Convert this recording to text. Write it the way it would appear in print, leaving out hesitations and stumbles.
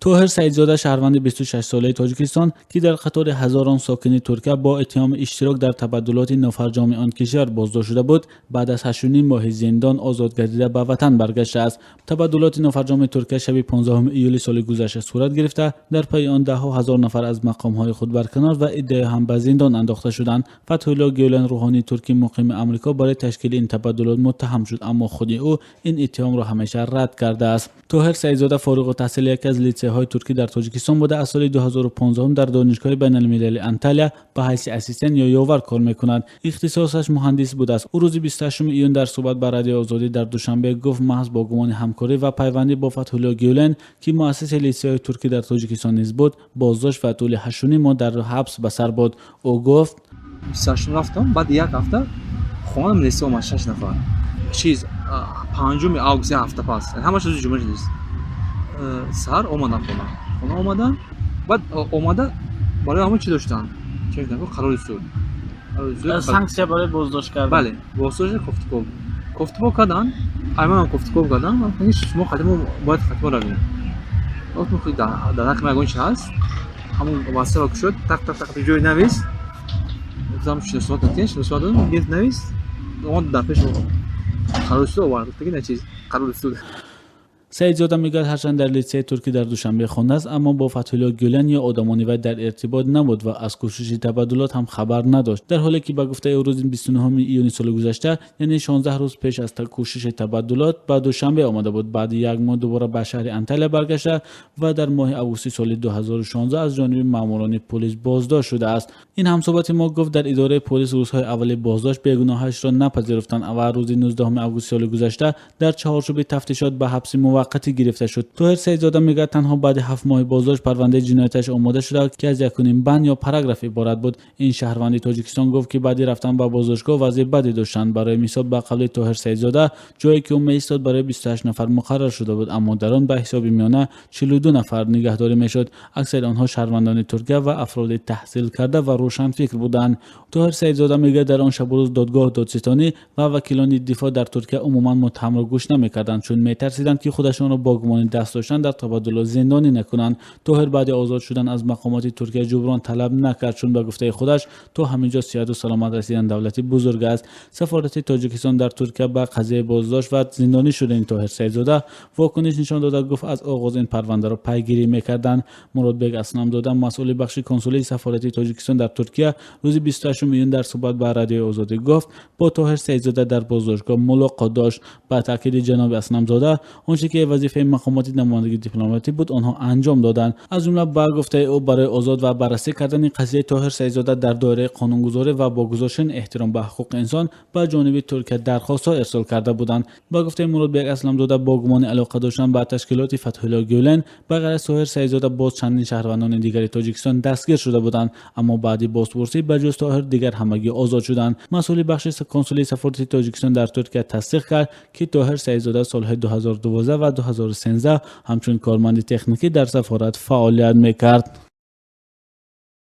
Тоҳир Саидзода, шаҳрванди 26-солаи Тоҷикистон, ки дар қатори ҳазорон сокини Туркия бо иттиҳоми иштирок дар табаддулоти нофарҷоми он кишвар боздошт шуда буд, баъд аз 8,5 моҳи зиндон озод гардида ба ватан баргаштааст. Табаддулоти нофарҷоми Туркия шаби 15 июли соли гузашта сурат гирифта, дар пайи он даҳҳо ҳазор нафар аз мақомҳои худ барканор ва иддаое ҳам ба зиндон андохта шуданд. Фатҳулло Гюлен, рӯҳонии туркӣ муқими Амрико, барои ташкили ин табаддулот муттаҳам шуд, аммо худи ӯ ин иттиҳомро ҳамеша рад кардааст. Тоҳир Саидзода фориғу таҳсили яке аз литсейҳои туркӣ дар Тоҷикистон буда, аз соли 2015 дар Донишгоҳи байналмилалии Анталия ба ҳайси ассистент ё ёвар кор мекунад. Ихтисосаш муҳандис будааст. Ӯ рӯзи 28 июн дар суҳбат ба Радиои Озодӣ дар Душанбе гуфт, маҳз бо гумони ҳамкорӣ ва пайвандӣ бо Фатҳулло Гюлен, ки муассиси литсейҳои туркӣ дар Тоҷикистон низ буд, боздошт ва тӯли 8,5 моҳ дар ҳабс ба сар бурд. Ӯ гуфт: 28 рафтам, баъд як ҳафта хона милиса омад, шаш нафар. Чиз, 5 август, як ҳафта пас, ҳамаш рӯзи ҷумъа шудист. Саҳар омадам хона омадам, баъд омада барои ҳамон чӣ доштанд, чӣ қарори суд. Санксия барои боздошт кардан. Бале, боздошт, кофтуков карданд, айманам кофтуков карданд. Шумо хатимо бояд хатимо равем. Дар ҳаққи ман ягон чи ҳаст? Ҳамон васаро кушод, так так так, ҷои навис. Гуфтам, шиноснома додем, шиноснома додем, гирифт, навис, омад, дар пеш қарори суд овард, гуфта ки на чиз, қарори суд. Саидзода мегӯяд, ҳарчанд дар литсеи туркӣ дар Душанбе хондааст, аммо бо Фатҳулло Гюлен ё одамони вай дар иртибот набуд ва аз кӯшиши табаддулот ҳам хабар надошт. Дар ҳоле ки, ба гуфтаи ӯ, рӯзи 29 июни соли гузашта, яъне 16 рӯз пеш аз кӯшиши табаддулот, ба Душанбе омада буд. Баъди як моҳ дубора ба шаҳри Анталия баргашта ва дар моҳи августи соли 2016 аз ҷониби маъмурони полис боздошт шудааст. Ин ҳамсӯҳбати мо гуфт, дар идораи полис рӯзҳои аввали боздошт бегуноҳашро напазируфтанд ва рӯзи 19 августи соли гузашта дар чаҳорчӯби тафтишот ба ҳабси муваққатӣ гирифта шуд. Тоҳир Саидзода мегӯяд, танҳо баъди 7 моҳи боздошт парвандаи ҷинояташ омода шуда, ки аз якуним банд ё параграф иборат буд. Ин шаҳрванди Тоҷикистон гуфт, ки баъди рафтан ба боздоштгоҳ вазъи баде доштанд. Барои мисол, ба қавли Тоҳир Саидзода, ҷое ки ӯ меистод, барои 28 нафар муқаррар шуда буд, аммо дар он ба ҳисоби миёна 42 нафар нигаҳдорӣ мешуд. Аксари онҳо шаҳрвандони Туркия ва афроди таҳсилкарда ва рӯшанфикр буданд. Тоҳир Саидзода мегӯяд, дар он шабу рӯз додгоҳ, додситонӣ ва вакилони дифоъ дар Туркия умуман муттаҳамро гӯш намекарданд, чун метарсиданд, ки худашонро бо гумони даст доштан дар табаддулот зиндонӣ накунанд. Тоҳир баъди озод шудан аз мақомоти Туркия ҷуброн талаб накард, чун, ба гуфтаи худаш, то ҳамин ҷо сиҳату саломат расидан давлати бузург аст. Сафорати Тоҷикистон дар Туркия ба қазияи боздошт ва зиндонӣ шудани Тоҳир Саидзода вокуниш нишон дода, гуфт, аз оғоз ин парвандаро пайгирӣ мекарданд. Муродбек Аслямзода, масъули бахши консулии сафорати Тоҷикистон дар Туркия, рӯзи 28 июн дар суҳбат ба Радиои Озодӣ гуфт, бо Тоҳир Саидзода дар боздоштгоҳ мулоқот дошт. Ба таъкиди ҷаноби Аслямзода, он чӣ ки вазифаи мақомоти намояндагии дипломатӣ буд, онҳо анҷом доданд. Аз ҷумла, ба гуфтаи ӯ, барои озод ва баррасӣ кардани қазияи Тоҳир Саидзода дар доираи қонунгузорӣ ва бо гузоштани эҳтиром ба ҳуқуқи инсон ба ҷониби Туркия дархостҳо ирсол карда буданд. Ба гуфтаи Муродбек Аслямзода, бо гумони алоқа доштан ба ташкилоти Фатҳулло Гюлен ба ғайр аз Тоҳир Саидзода боз чандин шаҳрвандони дигари Тоҷикистон дастгир шуда буданд, аммо баъди бозпурсӣ ба ҷуз Тоҳир дигар ҳамагӣ озод шуданд. Масъули бахши консулии сафорати Тоҷикистон дар Туркия тасдиқ кард, ки Тоҳир Саидзода солҳои 2012 ва 2013 ҳамчун корманди техникӣ дар сафорат фаъолият мекард.